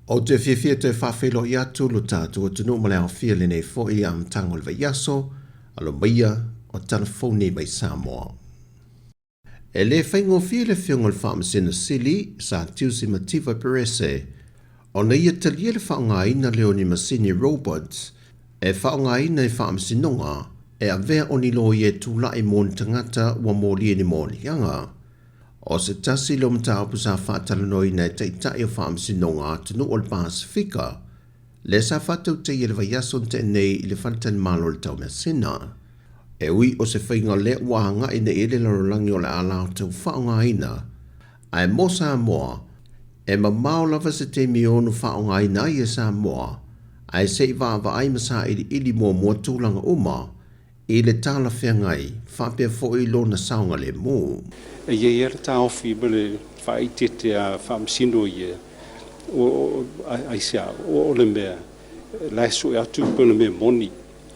Ou te fiafia e toe faafeiloai atu lo tatou atunuu ma le aofia i lenei foi amataga o le vaiaso, alo maia o tala fou nei mai Samoa. E le faigofie le afioga i le Faamasino Sili, Sir Tiusi Mativa Perese, ona ia talia le faaaogaina lea o ni masini robots e faaaogaina i faamasinoga e avea o ni loia e tulai mo ni tagata ua molia i ni moliaga. O se tasi lea o mataupu sa faatalanoaina e Taitai o Faamasinoga a atunuu o le Pasefika, lea sa faatautaia i le vaiaso na tea nei i le faletalimalo o le Taumeasina. E ui o se faiga lea ua agai nei i ai le lalolagi o le a latou faaaogaina, ae mo Samoa, e mamao lava se taimi e ono faaaogaina ai e Samoa, ae se i vaavaai ma sailiili muamua tulaga uma i le talafeagai faapea foi lona saogalemu. E i ai lava le taofi ma le faaeteete a Faamasino ia, aisea, o le mea la e sue atu pe o le mea moni,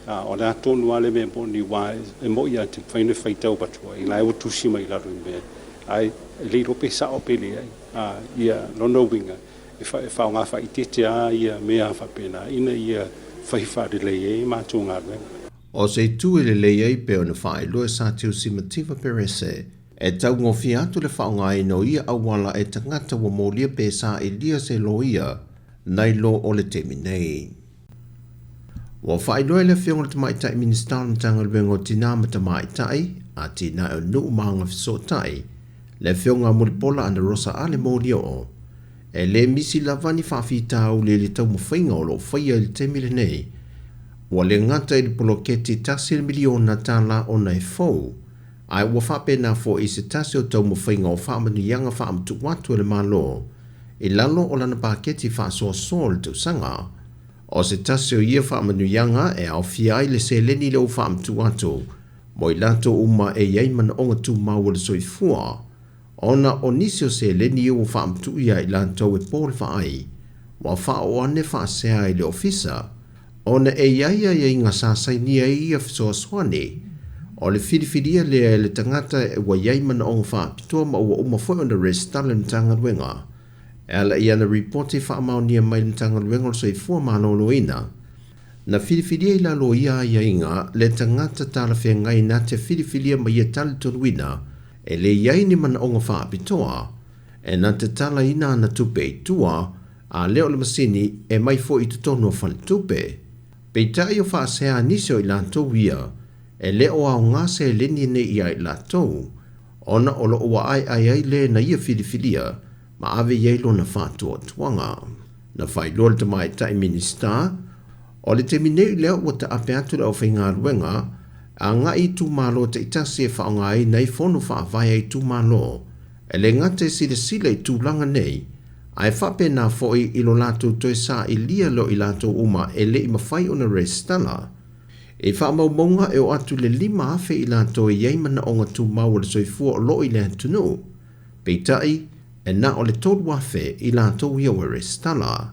a o le a tonu lava le mea moni, aua e moni lava e te mafai ona faitau atu ai, la e ua tusi mai i lalo i mea, ae e le iloa pe sao pe leai. A, ia, lona uiga, e faaaoga faaeteete lava ia mea faapena ina ia fai faalelei ai matou galuega. O se itu e lelei ai pei ona faailoa e Sir Tiusi Mativa Perese, e taugofie atu le faaaogaina o ia auala e tagata ua molia pe sailia se loia nai lo o le taimi nei. Ua faailoa e le Afioga i le Tamaitai Minisita o le Matagaluega o Tinā ma Tamaitai, Atinae o Nuu ma Agafesootai, le Afioga a Mulipola Anarosa Ale Molioo, e le misi lava ni faafitauli i le taumafaiga o lo o faia i le taimi lenei. Ua le gata i le poloketi $1 miliona ona e fou, ae ua faapena foi i se tasi o taumafaiga o faamanuiaga faamatuu atu e le Malo i lalo o lana paketi faasoasoa o le tausaga. O se tasi o ia faamanuiaga e aofia ai le seleni lea ua faamatuu atu mo i latou uma e i ai manaoga tumau o le soifua, ona o nisi o seleni ia ua faamatuu ia i latou e po le vaai, ua faaoo ane faasea i le ofisa, ona e i ai aiaiga sa sainia ai ia fesoasoani. O le filifilia lea e le tagata ua i ai manaoga faapitoa ma ua uma foi ona resitala i le Matagaluega, e ala i ana ripoti faamaonia mai le Matagaluega o le Soifua Maloloina. Na filifilia i lalo o ia aiaiga le tagata talafeagai na te filifilia ma ia talitonuina e le i ai ni manaoga faapitoa, e na te talaina ana tupe i tua, a lea o le masini e mai foi i totonu o faletupe. Peitai o faasea nisi o i latou ia, e le o aoga seleni nei ia i latou, ona o lo o ua aeae ai le na ia filifilia ma ave i ai lona faatuatuaga. Na faailoa le Tamaitai Minisita, o le taimi nei lea ua taape atu le aufaigaluega agai i itumalo taitasi e faaaogaina ai fono faavae a itumalo, e le gata e silasila i tulaga nei, ae faapena foi i lo latou toe sailia lea o i latou uma e le i mafai ona resitala. I faamaumauga e oo atu i le 5,000 i latou e i ai manaoga tumau o le soifua o lo o i le atunuu, peitai e na o le 3,000 i latou ia ua resitala.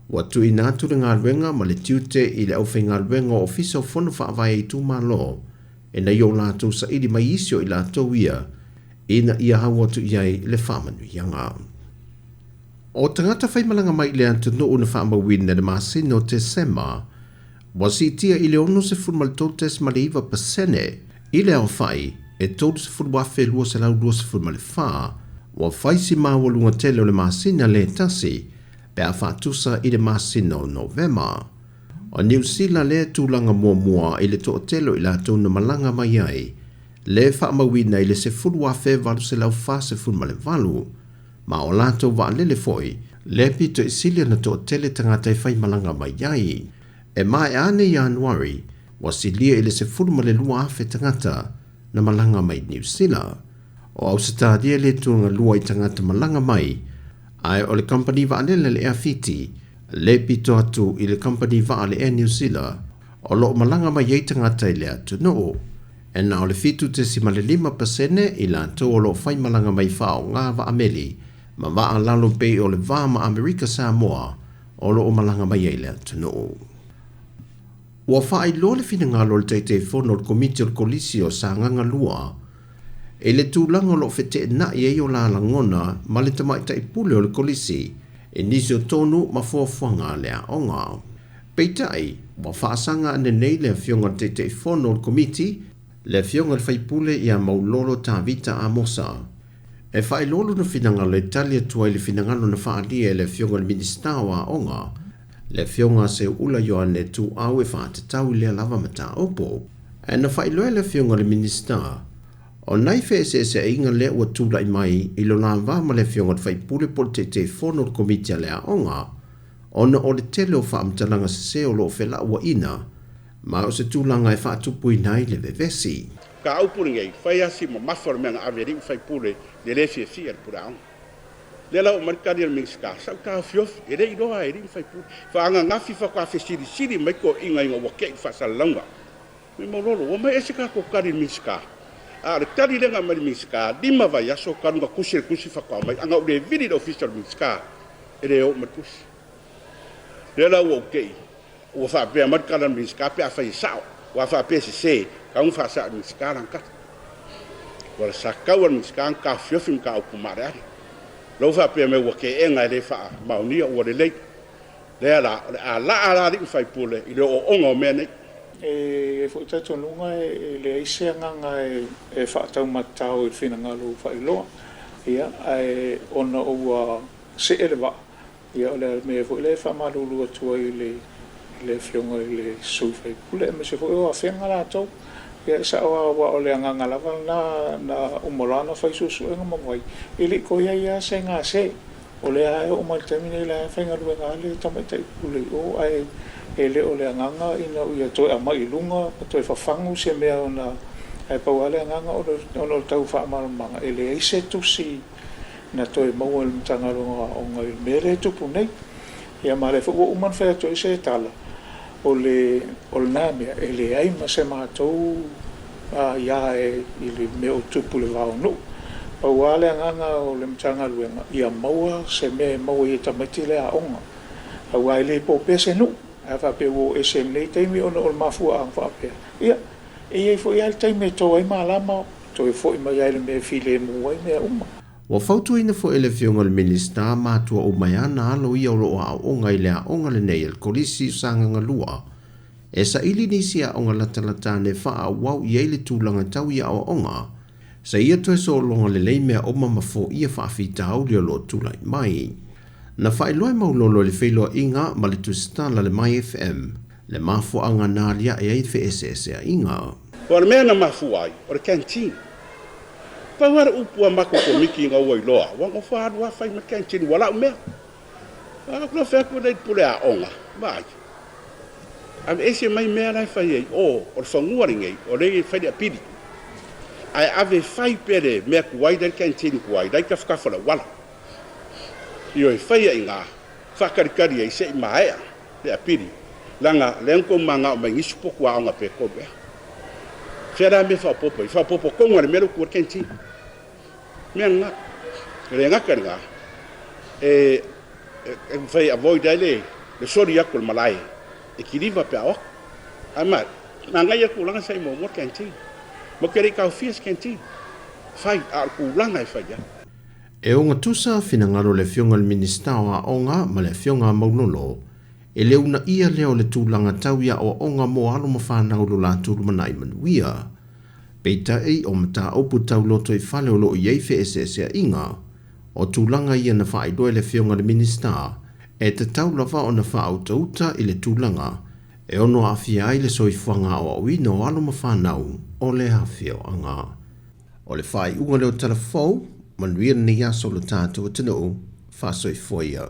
Ua tuuina atu le galuega ma le tiute i le aufaigaluega o Ofisa o Fono Faavae a Itumalo ina ia o latou saili mai isi o i latou ia ina ia au atu i ai le faamanuiaga. O tagata faimalaga mai i le atunuu na faamauina i le masina o Tesema ua siitia i le 63.9% i le aofai e 30,224, ua fai si maualuga tele o le masina lea tasi pe a faatusa i le masina o Novema. O Niu Sila lea tulaga muamua i le toatele o i latou na malaga mai ai, le faamauina i le 10,848, ma o latou vaalele foi lea pito i sili ona toatele tagata e faimalaga mai ai. E maea ane Ianuari, ua silia i le 12,000 tagata na malaga mai Niu Sila. O Ausetalia le tulaga lua i tagata malaga mai, ae o le kamupani vaalele le Air Fiti le pito atu i le kamupani vaa le Air New Zealand o lo o malaga mai ai tagata i le atunuu. E na o le 7.5% i latou o lo o faimalaga mai faaaoga vaameli ma vaa lalo pei o le va ma Amerika Samoa o lo o malaga mai ai i le atunuu. Ua faailoa le finagalo o le Taitaifono o le Komiti o le Kolisi o Sagaga 2 i le tulaga o lo o feteenai ai o la lagona ma le tamaitai pule o le Kolisi i nisi o tonu ma fuafuaga a le aoga. Peitai, ua faasaga ane nei le Afioga i le Taitaifono o le Komiti, le Afioga i le Faipule ia Maulolo Tavita Amosa, e faailoa lona finagalo e tali atu ai i le finagalo na faaalia e le Afioga i le Minisita o Aoga, le Afioga a Seuula Ioane Tuuau e faatatau i lea lava mataupu. Ae na faailoa e le Afioga i le Minisita, O nai feeseeseaiga lea ua tulai mai i lo la va ma le Afioga i le Faipule po o le Taitaifono o le Komiti a le Aoga, ona o le tele o faamatalaga sese o lo o felauaiina, ma o se tulaga e faatupuina ai le vevesi. Mataupu lenei, fai lava si mamafa o le mea na ave e alii ma faipule i le le fiafia i le pule aoga. Lea la ua aumai le tali a le Minisita, sa ou taofiofi, e le iloa e alii ma faipule. Faananafi faatoa fesilisili mai toeaiina ina ua tei le faasalalauga. Me Maulolo, ua omai ese tatou tali i le Minisita, a o le tali lea na aumai e le Minisita, 5 vaiaso talu ona tusi le tusi faatoa aumai. Ana ou le vili i le ofisa o le Minisita, e le oo mai le tusi. Lea la ua ou tei, ua faapea mai le tala a le Minisita pe afai e sao, aua a faapea e sese, tatau ona faasao e le Minisita lana tali. Ua sa tatau lava i le Minisita ona taofiofi mataupu maaleale. O lea ua faapea mai ua teena e le faamaonia, ua lelei. Lea la, o le a laa la alii ma faipule i le ooooga o mea nei. E i ai foi talitonuga e leai se agaga e faataumatatao i le finagalo ua faailoa, ia, ae ona ua see le vaa, ia o le mea foi lea e faamalulu atu ai i le Afioga i le sui usufono aemaise foi o Afega latou. Ia e sao lava aua o le agaga lava lena na uma loa ona fai suesuega ma vaai, e le i toe i ai lava se gase. O lea lava e oo mai i le taimi nei o la e faigaluega lava le tamaitai pule i o, ae e le o le agaga ina ia toe aumai i luga ma toe fafagu se mea ona, ae pau lava le agaga ona o le tau faamalamalamaga, e leai se tusi na toe maua e le Matagaluega o Aoga i le mea lea e tupu nei. Ia ma o lea foi ua uma ona fai atu ai se tala, o le o lena mea, e leai ma se matou aia i le mea o tupu i le va o nuu. Pau lava le agaga o le Matagaluega, ia maua se mea e maua ai e tamaiti le aoga, aua e le po pea se nuu. A faapea ua o ese i lenei taimi ona o le mafuaaga faapea, ia, e i ai foi lava le taimi e to ai malama, toe foi mai lava i le mea e filemu ai mea uma. Ua fautuaina foi e le Afioga i le Minisita matua uma e ana alo ia o lo o aooga i le aoga lenei a le Kolisi o Sagaga 2 e saili nisi aoga latalata ane e faaauau i ai le tulaga tau i aoaoga seia toe sologa lelei mea uma ma foia faafitauli o lo o tulai mai. Na faailoa e Maulolo i le feiloaiga ma le tusitala a le MyFM le mafuaaga na aliae ai feeseeseaiga. O le mea na mafua ai, o le canteen. Pau lava le upu a matou komiti ina ua iloa, ua nofo alu lava fai mai le canteen, ua lau mea. A ou fai atu lea i le pule aoga, vaai, aveese mai mea la e fai ai o, o le fanua lenei, o lea e fai le apili. Ae ave fai pea le mea tuai la e i le canteen tuai, la e i tafatafa o le auala. Ioe, fai ai i ina, faatalitali ai se i maea le apili, leaga lea na tou manao mai nisi potu aoga pe tolu ea. Fea la mea faaopoopo ai? Faaopoopo tonu lava i le mea lea ua tu ai le canteen. Mea lena. E le gata i lena, e mafai e avoid ai le soli atu o le malae e kiliva pe a o atu. Ae manaia le tulaga sa i muamua le canteen. Matou te le i taofia se canteen. Fai, a o le tulaga e fai ai. E ogatusa finagalo o le Afioga i le Minisita o Aoga ma le Afioga a Maulolo e le uunaia lea o le tulaga tau i aoaoga mo alo ma fanau lo latou lumanai manuia. Peitai, o mataupu tau lotoifale o lo o i ai feeseeseaiga, o tulaga ia na faailoa e le Afioga i le Minisita, e tatau lava ona faautauta i le tulaga e ono aafia ai le soifuaga aoaoina o alo ma fanau o le afioaga. O le faaiuga lea o Tala Fou, manuia lenei aso o lo tatou atunuu, faasoifua ia.